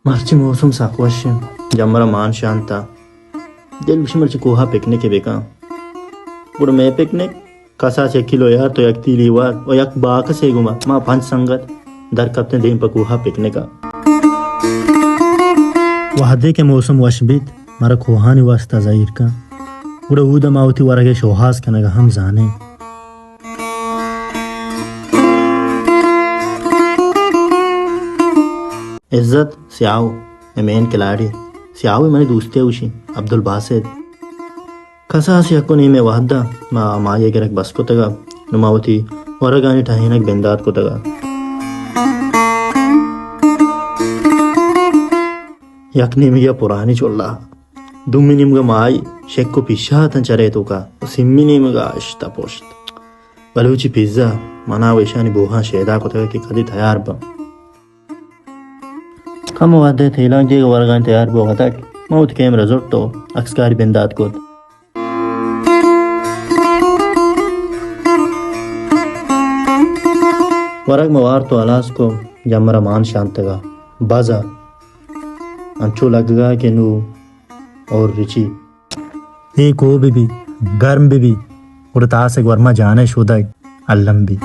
مرچی موسم سک وش انت، جمر ءَ مان شانت ءَ۔ دل گوشی مرچی کوہ ءَ پکنک بکن۔ گڑا مئے پکنک؟ کساس یک کلو یار تو یک تیلی وار و یک باکسے گوما ما پنچ سنگت در کپتیں دیم پہ کوہ ءَ پکنک ءَ۔ وہدے کہ موسم وش بیت، مارا کوہانی واسطہ زہیر کن۔ گڑا اود ءَ ما وتی ورگ ءِ شوہاز کنگ ءَ ہم زانیں۔ عزت، سیاہو، مئے مین کلاڑی۔ سیاہو منی دوستی ءَ گوشی، عبدالباسط۔ کساس یک و نیمے وہد ءَ ما ہمائی ءِ گرگ بس کتگ ءَ نوں ما وتی ورگانی ٹہینگ بندات کتگ ءَ۔ یک نیمگے ءَ پرانی چلہ، دومی نیمگ ءَ مائی شک و پیشاتاں چرے توکا و سیمی نیمگ ءَ اشت ءَ پشت۔ بلوچی پیزا، منا و ایشانی بوہاں شیدا کتگ کہ کدی تیار باں۔ کم وہدے تھیلاں جیگ ورگاں تیار بوگ اتک، ما وتی کیمرہ زرت و عکسکاری بندات کت۔ ورگ ما وارت و ہلاس کو، جمر ءَ مان شانتگا بزا انچو لگگا کہ نوں اور رچی۔ اے کوہ بہ بی، گرم بہ بی، گڑا تاسک ورما جان ءِ شودگ الم بی۔